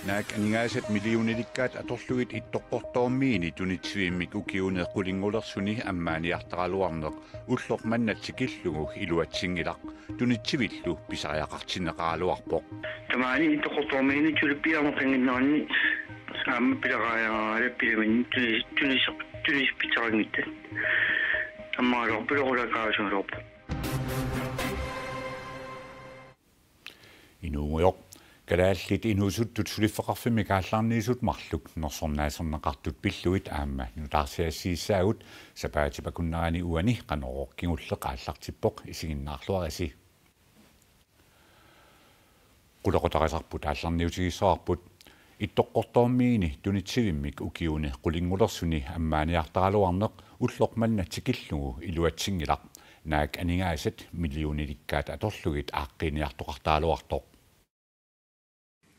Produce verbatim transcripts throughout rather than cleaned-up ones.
Naak aningaasat millionilikkaat atorlugit Ittoqqortoormiini tunitsivimmik ukiuni qulinngulersuni ammaaniartaraluarneq ulloq manna tikillugu iluatsinngilaq, tunitsivillu pisariaqartinneqaraluarpoq. Tamaani Ittoqqortoormiini tulipiaarneqannginneranni aamma pilaqaajaraangalu pilaminni tunis-, tunis-, tunisipitsarinngittat. Ammaraluarpoq, ilaqutariinnarluarpoq. Inuugujoq. Kalaallit inuusuttut suliffeqarfimmik aallarniisut marluk nersornaaserneqartut pillugit aamma nutaarsiassiissaagut. Sapaatip akunnerani uani Qanorooq kingulleq aallartippoq, isiginnaarluarisi. Qulequtarisarput aallarniutigissavarput. Ittoqqortoormiini tunitsivimmik ukiuni qulinngulersuni ammaaniartaraluarneq ulloq manna tikillugu iluatsinngilaq, naak aningaasat millionilikkaat atorlugit aaqqiiniartoqartaraluartoq.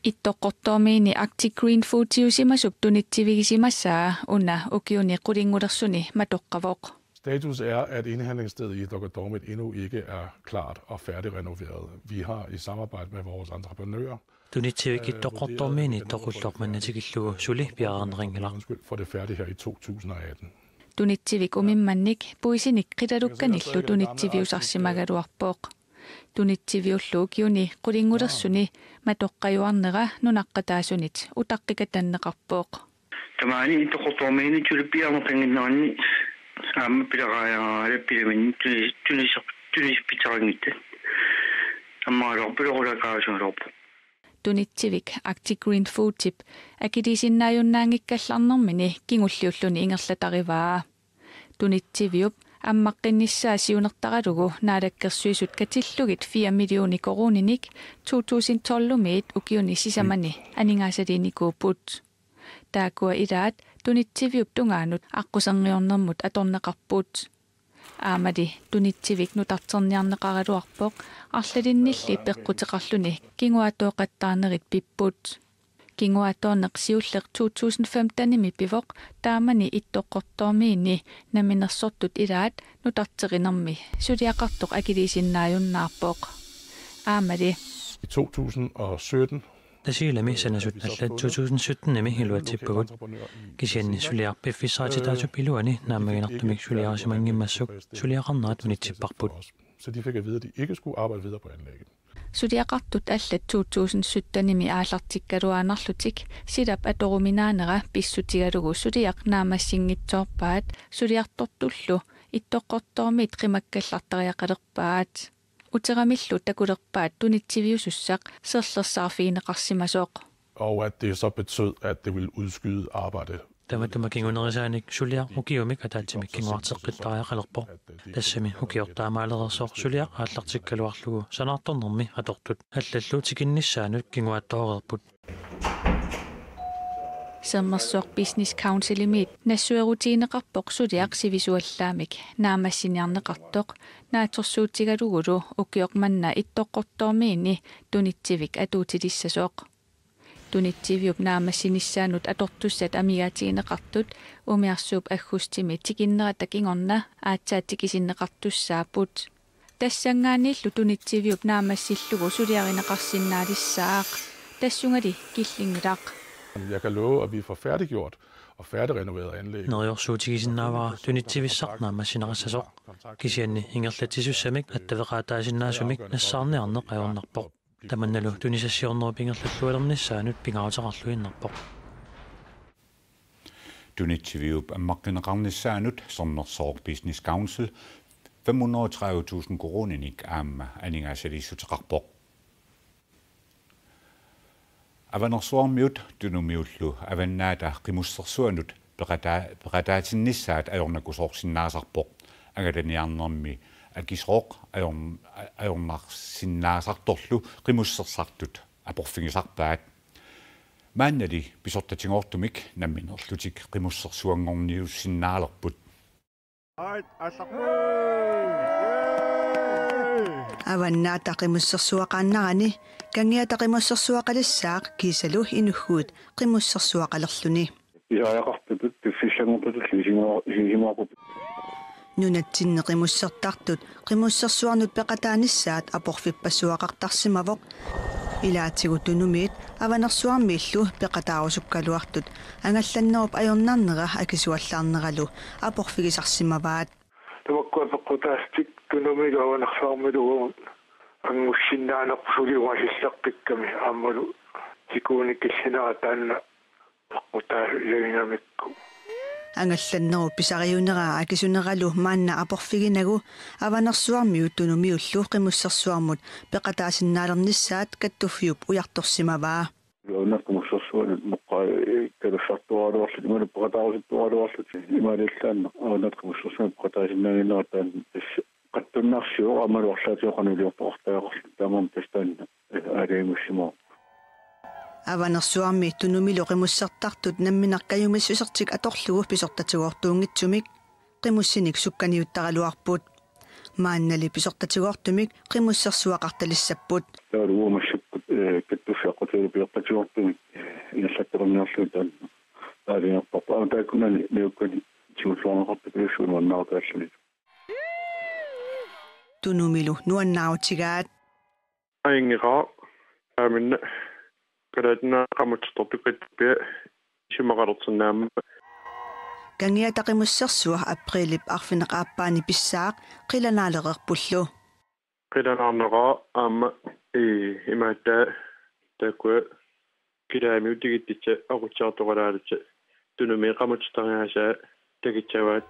Ittoqqortoormiini Arctic Green Foodiusimasup tunitsivigisimasaa una ukiuni qulinngulersuni matoqqavoq. Status er, at indhandlingsstedet i Ittoqqortoormiit endnu ikke er klart og færdigrenoveret. Vi har i samarbejde med vores entreprenører, Tunitsivik Ittoqqortoormiini toqulloq manna tikillugu suli piareerneqanngilaq. Undskyld, for det færdige her i to tusind og atten. Tunitsivik umimmannik puisinik qilalukkanillu tunitsiviusarsimagaluarpoq. Tunitsiviullu ukiuni qulinngulersuni matoqqajuarnera nunaqqataasunit utaqqikatanneqarpoq. Tamaani Ittoqqortoormiini tulipiaarneqannginneranni aamma pilaqaajaraangalu pilaminni tunis-, tunis-, tunisipitsarinngittat. Ammaraluarpoq, ilaqutariinnarluarpoq. Tunitsivik Arctic Green Foodip akiliisinnaajunnaanngikkallarnermini kingulliulluni ingerlatarivaa. Tunitsiviup ammaqqinnissaa siunertaralugu Naalakkersuisut katillugit fire millioner koruuninik to tusind tolv-imiit ukiuni sisamani aningaasaliinikuupput. Taakkua ilaat tunitsiviup tungaanut aqquserngiornermut atorneqarput. Aammali tunitsivik nutarterniarneqaraluarpoq, arlalinnilli peqquteqarluni kinguaattooqattaarnerit pipput. Kinguaattoorneq siulleq to tusind femten-imi pivoq, taamani Ittoqqortoormiini namminersortut ilaat nutarterinermi suliaqartoq akiliisinnaajunnaarpoq. Aammali. I to tusind og sytten. Tasiilami sanasut allat to tusind sytten-imi iluatsippagut. Kisianni suliaq piffissaqartitaasup iluani naammaginartumik suliarisimanngimmassuk suliaqarnerat unitsipparput. Så de fik at vide, at de ikke skulle arbejde videre på anlægget. Suliaqartut allat to tusind sytten-imi aallartikkaluaannarlutik silap atoruminaanera pissutigalugu suliaq naammassinngitsoorpaat, suliartortullu Ittoqqortoormiit qimakkallartariaqalerpaat. Uteramillu takulerpaat tunitsiviusussaq serlersaarfigineqarsimasoq. Og at det så betød, at det ville udskyde arbejdet. Tamatuma kingunerisaanik suliaq ukiumik ataatsimik kinguarteqqittariaqalerpoq. Tassami ukiortaamaalereersoq suliaq aallartikkaluarlugu sanaartornermi atortut allallu tikinnissaanut kinguaattooreerput. Sermersuup Business Councilimiit nassuerutigineqarpoq suliaq sivisuallaamik naammassiniarneqartoq, naatsorsuutigalugulu ukioq manna Ittoqqortoormiini tunitsivik atuutilissasoq. Tunitsiviup naammassinissaanut atortussat amigaatigineqartut umiarsuup aggustimi tikinnerata kingorna aatsaat tikisinneqartussaapput. Tassanngaanniillu tunitsiviup naammassillugu suliarineqarsinnaalissaaq. Tassungali killinngilaq. Jeg kan love, at vi får færdiggjort og færdigrenoveret anlæg. Neriorsuutigisinnaavara tunitsivissaq naammassineqassasoq. Kisianni ingerlatsisussamik attaveqaataasinnaasumik nassaarniarneq ajornarpoq. Tamannalu tunisassiornerup ingerlallualernissaanut pingaaruteqarluinnarpoq. Tunitsiviup ammaqqineqarnissaanut Sermersuup Business Council fem hundrede og tredive tusind koruuninik aamma aningaasaliissuteqarpoq. Avanersuarmiut Tunumiullu Avannaata Qimussersuanut peqataa-, peqataatinnissaat ajornakusoorsinnaasarpoq. Angalaniarnermi akisooq ajorn-, ajornarsinnaasartorlu qimussersartut aporfigisarpaat. Maannali pisortatigoortumik namminerlutik qimussersuanngorniussinnaalerput. Avannaata Qimussersuaqaannarani Kangiata Qimussersuaqalissaaq kiisalu inughuit qimussersuaqalerluni. Pisariaqartutut piffissanngortutut isimo-, isimoorput. Nunatsinni qimussertartut qimussersuarnut peqataanissaat aporfippassuaqartarsimavoq. Ilaatigut Tunumiit Avanersuarmiillu peqataarusukkaluartut angallannerup ajornarnera akisuallaarneralu aporfigisarsimavaat. Tamakkua peqqutaasatik Tunumilu Avanersuarmilu uagut angussinnaanerput suli ungasillerpikkami aammalu tikuunikillinera taanna peqqutaasulaginamikku. Angallannerup pisariuneraa akisuneralu maanna aporfiginagu Avanersuarmiut Tunumiullu Qimussersuarmut peqataasinnaalernissaat Kattuffiup ujartorsimavaa. Unaat Qimussersuani muqqai kalussartuaraluarlutik imaluunniit peqataarusuttuaraluarlutik imaaliallaannaq Unaat Qimussersuani peqataasinnaannginnera taanna tassa qattunnarsivoq aammalu arlaatigut qanoq iliortoqartariaqarlutik taamaammat tassa taanna aalajangiussimavoq. Avanersuarmi Tunumilu qimussertartut nammineq kajumissusertik atorlugu pisortatigoortuunngitsumik qimussinik sukkaniuttaraluarput. Maannali pisortatigoortumik qimussersuaqartalissapput. Taavalu uagut massakkut Kattuffiup aqqutigalugu pisortatigoortumik ingerlattorniarlugu taanna aalajangerparput. Aamma taakkunani niukkani tigulluarneqartarput ilussuin nuannaarutaalluni. Tunumilu nuannaarutigaat. Ajunngilaq. Taamanna Kalaallit Nunaanni qamutsertartut Kattuffiat isumaqalersinnaammat. Kangiata Qimussersua apriilip arfineq-aappaani pissaaq qilanaalereerpullu. Qilanaarneraa aamma ii imaattaa taakkua kilaamiut tikitsissat aqutsiartoqalaarlutik Tunumi qamutsertariaasaa takitsavaat.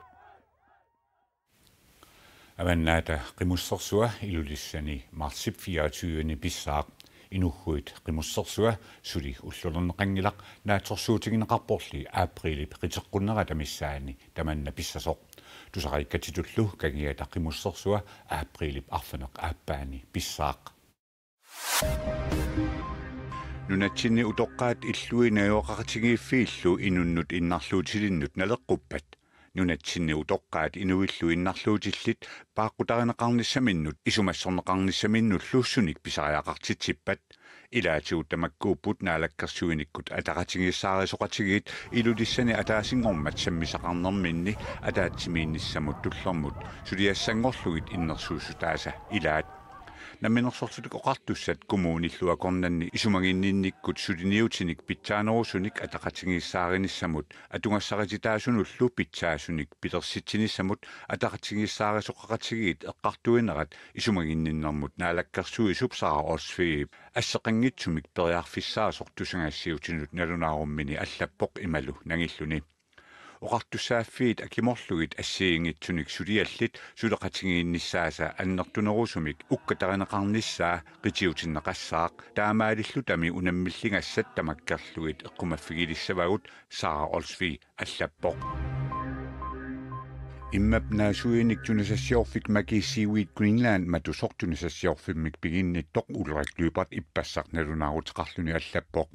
Avannaata Qimussersua Ilulissani marsip fireogtyveni pissaaq. Inughuit Qimussersua suli ullulerneqanngilaq, naatsorsuutigineqarporli apriilip qiteqqunnerata missaani tamanna pissasoq. Tusariikkatsitullu Kangiata Qimussersua apriilip arfineq-aappaani pissaaq. Nunatsinni utoqqaat illui najugaqaqatigiiffiillu inunnut innarluutilinnut naleqquppat? Nunatsinni utoqqaat inuillu innarluutillit paaqqutarineqarnissaminnut isumassorneqarnissaminnullu sunik pisariaqartitsippat? Ilaatigut tamakkuupput Naalakkersuinikkut Ataqatigiissaarisoqatigiit Ilulissani ataasinngormat sammisaqarnerminni ataatsimiinnissamut tullermut suliassanngorlugit innersuussutaasa ilaat. Namminersorlutik Oqartussat Kommunillu akornanni isumaginninnikkut suliniutinik pitsaanerusunik ataqatigiissaarinissamut atugassarititaasunullu pitsaasunik pilersitsinissamut ataqatigiissaarisoqaqatigiit eqqartuinerat isumaginninnermut naalakkersuisup Sara Olsvigip asseqanngitsumik periarfissaasoq tusagassiutinut nalunaarummini allappoq imalu nangilluni: Oqartussaaffiit akimorlugit assigiinngitsunik suliallit suleqatigiinnissaasa annertunerusumik ukkatarineqarnissaa qitiutinneqassaaq, taamaalillutami unammilligassat tamakkerlugit eqqumaffigilissavagut, Sara Olsvig allappoq. Immap naasuinik tunisassiorfik Maki Seaweed Greenland matusoq tunisassiorfimmik piginnittoq Ulrik Lyberth ippassaq nalunaaruteqarluni allappoq.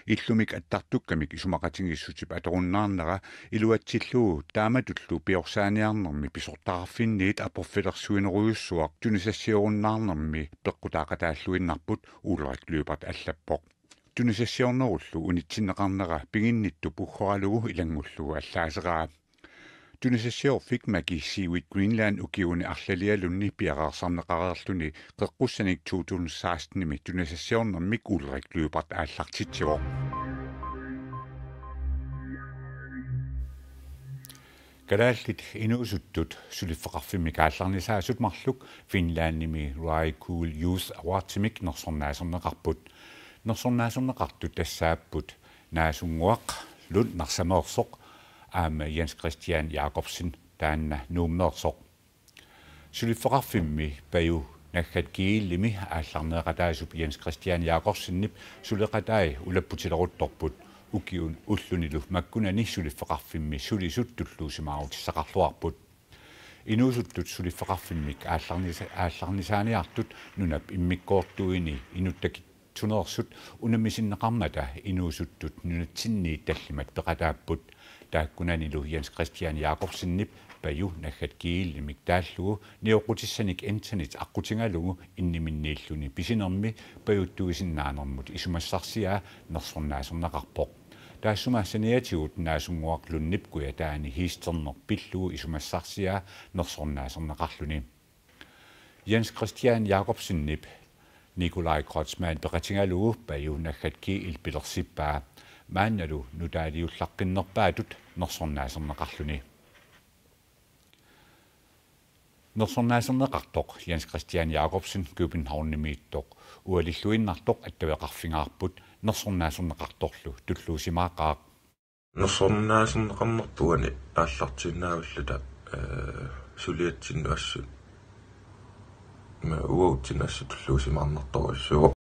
Illumik attartukkamik isumaqatigiissutip atorunnaarnera iluatsillugu taamatullu piorsaaniarnermi pisortaqarfinniit aporfilersuinerujussuaq tunisassioorunnaarnermi peqqutaaqataalluinnarput, Ulrik Lyberth allappoq. Tunisassiornerullu unitsinneqarnera piginnittup uggoralugu ilanngullugu allaaseraa. Tunisassiorfik Maki Seaweed Greenland ukiuni arlalialunni piareersarneqareerluni qeqqussanik to tusind sekstenimi tunisassiornermik Ulrik Lyberth aallartitsivoq. Kalaallit inuusuttut suliffeqarfimmik aallarnisaasut marluk Finlandimi Royal Cool Youth Awardsimik nersornaaserneqarput. Nersornaaserneqartut tassaapput Naasunnguaq Lund Narsameersoq aamma Jens Christian Jakobsen, taanna Nuummeersoq. Suliffeqarfimmi Paju Naggat G L-imi aallarneeqataasup Jens Christian Jakobsenip suleqatai ulapputileruttorput, ukiuni ullunilu makkunani suliffeqarfimmi sulisut tulluusimaarutissaqarluarput. Inuusuttut suliffeqarfimmik aallarnisa-, aallarnisaaniartut nunap immikkoortuini inuttakitsuneersut unammisinneqarmata inuusuttut nunatsinniit tallimat peqataapput. Taakkunanilu Jens Christian Jakobsenip Paju Naggat G L-imik taallugu nioqqutissanik internet aqqutigalugu inniminniilluni pisinermi pajuttuisinnaanermut isumassarsiaa nersornaaserneqarpoq. Taassuma saniatigut Naasunnguaq Lundip Kujataani hiisterneq pillugu isumassarsiaa nersornaaserneqarluni. Jens Christian Jakobsenip Nikolaj Kreutzmann peqatigalugu Paju Naggat G L pilersippaa, maannalu nutaaliullaqqinnerpaatut nersornaaserneqarluni. Nersornaaserneqartoq Jens Christian Jakobsen Københavnimiittoq ualilluinnartoq attaveqarfigaarput, nersornaaserneqartorlu tulluusimaaqaaq. Nersornaaserneqarnerput uani aallartiinnaavilluta, ee, suliatsinnut assut, ima uatsinnut assut tulluusimaarnartorujussuuvoq.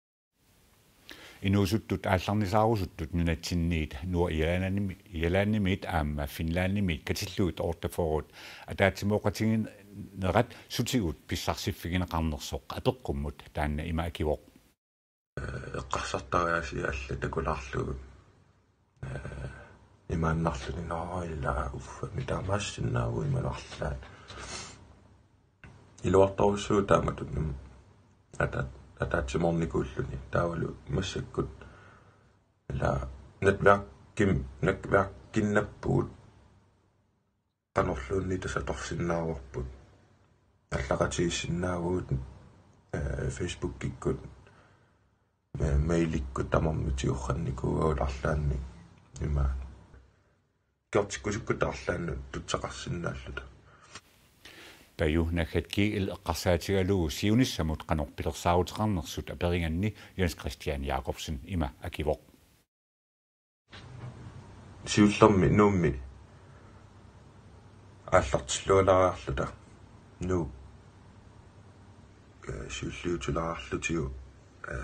Inuusuttut aallarnisaarusuttut nunatsinniit Nordirlandimi-, Irlandimiit aamma Finlandimiit katillugit otteogfyrre ataatsimooqatiginerat sutigut pissarsiffigineqarnersoq apeqqummut taanna ima akivoq. Eqqarsartariaasiat allat takulaarlugit, ee, imaannarluni: Nå, ila uffa, mitaamaassinnaagu imaluarlaat. Iluartorujussuuvoq taamatut, mm, ata-, ataatsimoornikuulluni. Taavalu massakkut ila netværkim-, netværkinnappugut qanorluunniit tassa atorsinnaavarput. Allaqatigiissinnaavugut, ee, Facebookikkut, ee, mailikkut tamarmik tigorarnikuugatta arlaannik ima. Kiortikkusukkutta arlaannut tutseqarsinnaalluta. Paju Naggat G L eqqarsaatigalugu siunissamut qanoq pilersaaruteqarnersut aperiganni Jens Christian Jakobsen ima akivoq. Siullermik Nuummi aallartillualaariarluta. Nuup, ee, siulliutilaarlutigu, ee,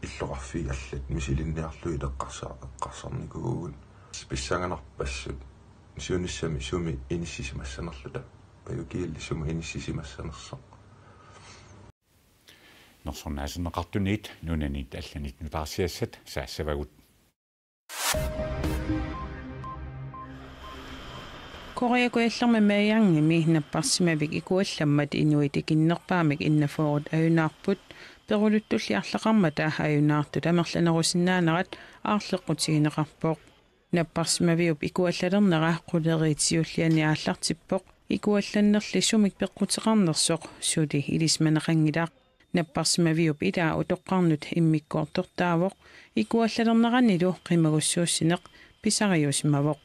illoqarfiit allat misilinniarlugit eqqarsa-, eqqarsarnikuuvugut. Pissanganarpoq assut siunissami sumi inissisimassanerluta. Paju G L-i sumi inissisimassanersoq. Nersornaaserneqartuniit nunanit allanit nutaarsiassat saassavagut. Korea Kujallermi Maryangimi napparsimavik ikuallammat inuit ikinnerpaamik enogfyrre ajunaarput, peruluttulli arlaqarmata ajunaartut amerlanerusinnaanerat aarleqqutigineqarpoq. Napparsimaviup ikuallalernera quleriit siullianni aallartippoq, ikuallannerli sumik peqquteqarnersoq suli ilisimaneqanngilaq. Napparsimaviup ilaa utoqqarnut immikkoortortaavoq, ikuallalerneranilu qimagussuussineq pisariusimavoq.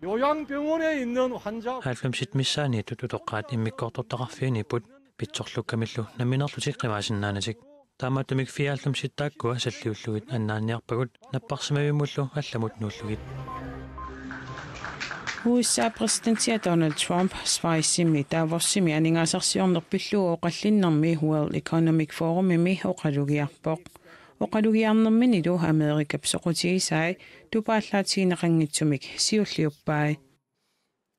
요양병원에 있는 환자 Halvfemsit missaanniittut utoqqaat immikkoortortaqarfianiipput, pitsorlukkamillu nammineerlutik qimaasinnaanatik. Taamaattumik fireoghalvfemsit taakkua salliullugit annaanniarpagut napparsimavimmullu allamut nuullugit. U S A-p præsidentia Donald Trump Schweizimi Davosimi aningaasarsiorneq pillugu oqallinnermi World Economic Forumimi oqalugiarpoq. Oqalugiarnerminilu Amerikap soqutigisai tupaallaatigineqanngitsumik siulliuppai.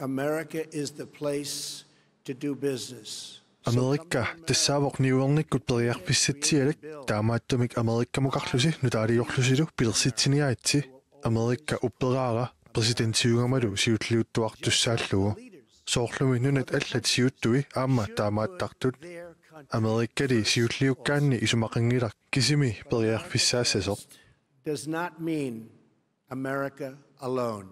America is the place to do business. Amerikka tassaavoq niuernikkut periarfissatsialak, taamaattumik Amerikkamukarlusi nutaaliorlusilu pilersitsiniaritsi. Amerikka upperaara præsidentiugamalu siulliuttuartussaallugu. Soorlumi nunat allat siuttui aamma taamaattartut. Amerikkali siulliukkaanni isumaqanngilaq kisimi periarfissaassasoq. Does not mean America alone.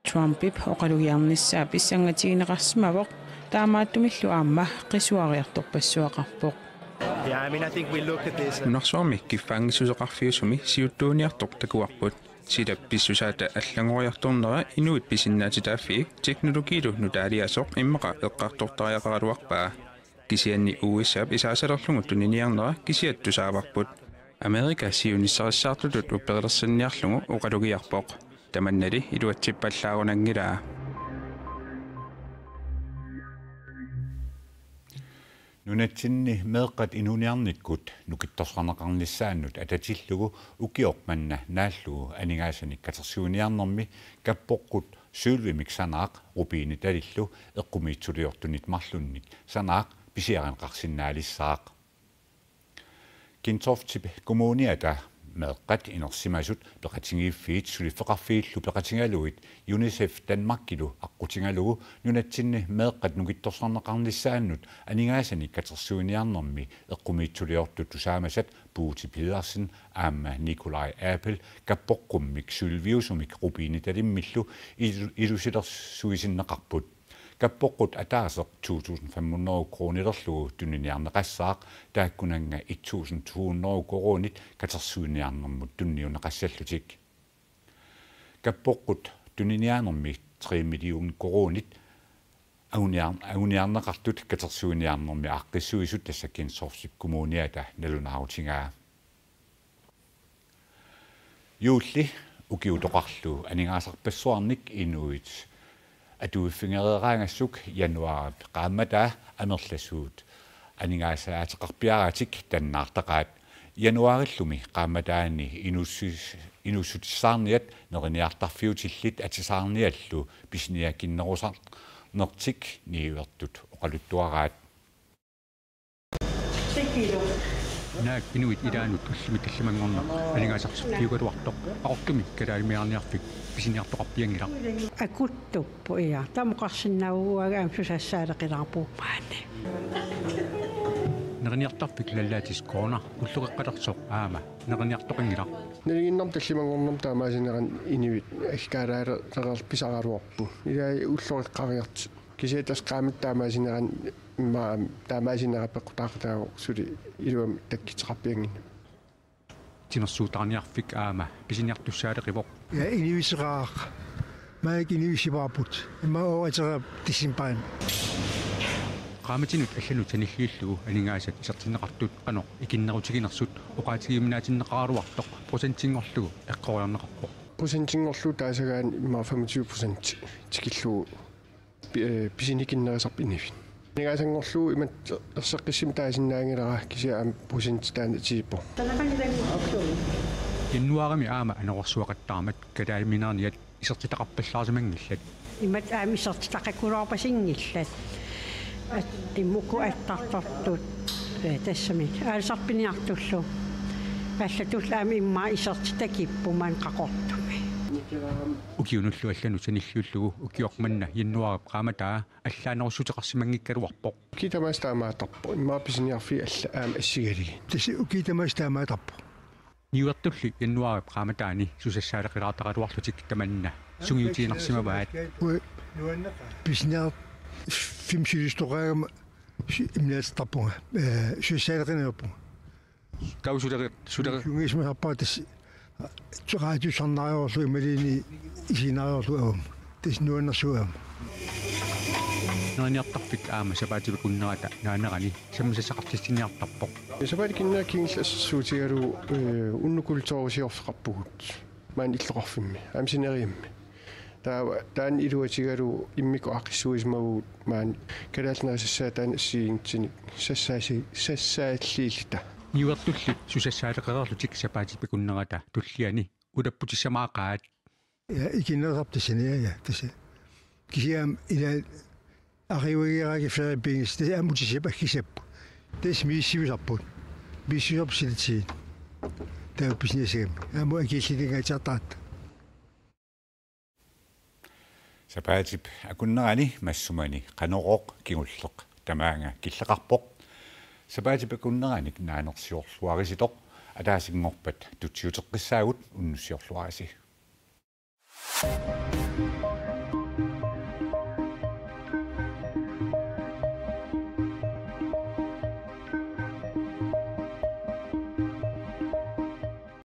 Trumpip oqalugiarnissaa pissangatigineqarsimavoq, taamaattumillu aamma qisuariartorpassuaqarpoq. Nunarsuarmi kiffaanngissuseqarfiusumi siuttuuniartoq takuarput. Silap pissusaata allanngoriartornera inuit pisinnaatitaaffii teknologiilu nutaaliaasoq immaqa eqqartortariaqaraluarpaa. Kisianni U S A-p isaasalerlugu tuniniarnera kisiat tusaavarput. Amerika siunissarissaartutut upperilersinniarlugu oqalugiarpoq. Tamannali iluatsippallaarunanngilaa. Nunatsinni meeqqat inuuniarnikkut nukittorsarneqarnissaannut atatillugu ukioq manna naallugu aningaasanik katersuiniarnermi kappoqqut sølvimik sanaaq rubinitalillu eqqumiitsuliortunit marlunnik sanaaq pisiarineqarsinnaalissaaq. Qintoftip Kommuniata meeqqat inersimasut peqatigiiffiit suliffeqarfiillu peqatigalugit UNICEF Danmarkilu aqqutigalugu nunatsinni meeqqat nukittorsarneqarnissaannut aningaasanik katersuiniarnermi eqqumiitsuliortut tusaamasat Buuti Pedersen aamma Nikolaj Apel kappoqqummik sølviusumik rubinitalimmillu ilu-, ilusilersuisinneqarput. Kappoqqut ataaseq to tusind fem hundrede koruunilerlugu tuniniarneqassaaq, taakkunannga et tusind to hundrede koruunit katersuiniarnermut tunniunneqassallutik. Kappoqqut tuniniaanermi tre million koruunit anguniar-, anguniarneqartut katersuiniarnermi aaqqissuisut, tassa Gentofte Kommuniata nalunaarutigaa. Juulli ukiutoqarlu aningaasarpassuarnik inuit atuiffigereeraangassuk januaarip qaammataa amerlasuut aningaasaateqarpiaratik tannaartaqaat. Januaarillumi qaammataani inuussis-, inuussutissaarniat neriniartarfiutillit atisaarniallu pisiniakinnerusarnertik niuertut oqaluttuaraat. Naak inuit ilaannut ullumi tallimanngorneq aningaasarsiorfiugaluartoq Qaqortumi kalaaliminerniarfik pisiniartoqarpianngilaq. Akuttuppoq, ja, tamoqarsinnaavugut, aamma susassaaleqilaarpugut maani. Neriniartarfik Lallatis Corner ulloqeqqalersoq aamma neriniartoqanngilaq. Nalinginnarmi tallimanngornermi taamaasinerani inuit akikaalaareerlutik pisaraluarput. Ilai ulloqeqqariartut. Kisianni tassa qaammatit taamaasinerani immaqa taamaasinera peqqutaaqataavoq suli iluamik takkuttoqarpiannginnami. Timersuutaarniarfik aamma pisiniartussaaleqivoq. Ja, inuit seqaaq. Maannakkut inuit sipaarput. Immaqa ooratereerput decembarimi. Qaammatinut allanut sanilliullugu aningaasat isertinneqartut qanoq ikinnerutiginersut oqaatigiuminaatinneqaraluartoq procentinngorlugu eqqoriarneqarpoq. Procentinngorlugu taasagaanni immaqa femogtyve procent tikillugu pi-, eh, pisinikinnerusarput inuit. Aningaasanngorlugu imatut erseqqissumik taasinnaanngilara, kisianni aamma procentit taanna tiguppoq. Januaarimi aamma anorersuaqattaarmat kalaaliminerniat isertitaqarpallaarsimanngillat. Imatut aamma isertitaqakulaarpasinngillat. At-, immukku attartortut, eh, tassami aalisartut piniartullu. Allatullu aamma immaqa isertitaq takupput maani Qaqortumi. Ukiunullu allanut sanilliullugu ukioq manna januaarip qaammataa allaanerussuteqarsimanngikkaluarpoq. Ukiut tamaasa taamaattarpoq. Immaqa pisiniarfiit alla aamma assigalugit. Tassa ukiut tamaasa taamaattarpoq. Niuertulli januaarip qaammataani susassaaleqilaartaraluarlutik tamanna sungiutiinnarsimavaat. Ui, pisiniar-, fem syvogtyve imnaattarpunga, eh, susassaaleqineqarpunga. Kausulerit, sulerit. Sungiusimasarpara tassa. Raatiussarnariarlu imaluunniit isiginariarlu aamma. Tassa nuannersuugami. Neriniartarfik aamma sapaatip akunnerata naanerani sammisassaqartissiiniartarpoq. Sapaatip akunnera kingulleq assersuutigalugu, eh, unnukultuurusiorfeqarpugut. Maani illoqarfimmi. Aamma sineriammi. Taava, taanna iluatigalugu immikkut aaqqissuussimavugut maani kalaallit nerisassaat taanna assigiinngitsunik sassaasi-, sassaalliilluta. Niuertulli susassaaleqereerlutik sapaatip akunnerata tulliani ulapputissamaaqaat. Ja, ikinnerusarput tassani, ja, ja, tassa. Kisianni ila arriuagiaraaki feriapiigis, tassa aamma utissap aggisap. Tassa misissuisarput. Misissuisarput silitsigit. Taava pisiniassagamik. Aamma akillilinngaatsiartaratta. Sapaatip akunnerani Massumani Qanorooq kingulleq tamaanga killeqarpoq. Sapaatip akunneranik naanersiorluarisitoq, ataasinngorpat tutsiuteqqissaagut, unnussiorluarisi.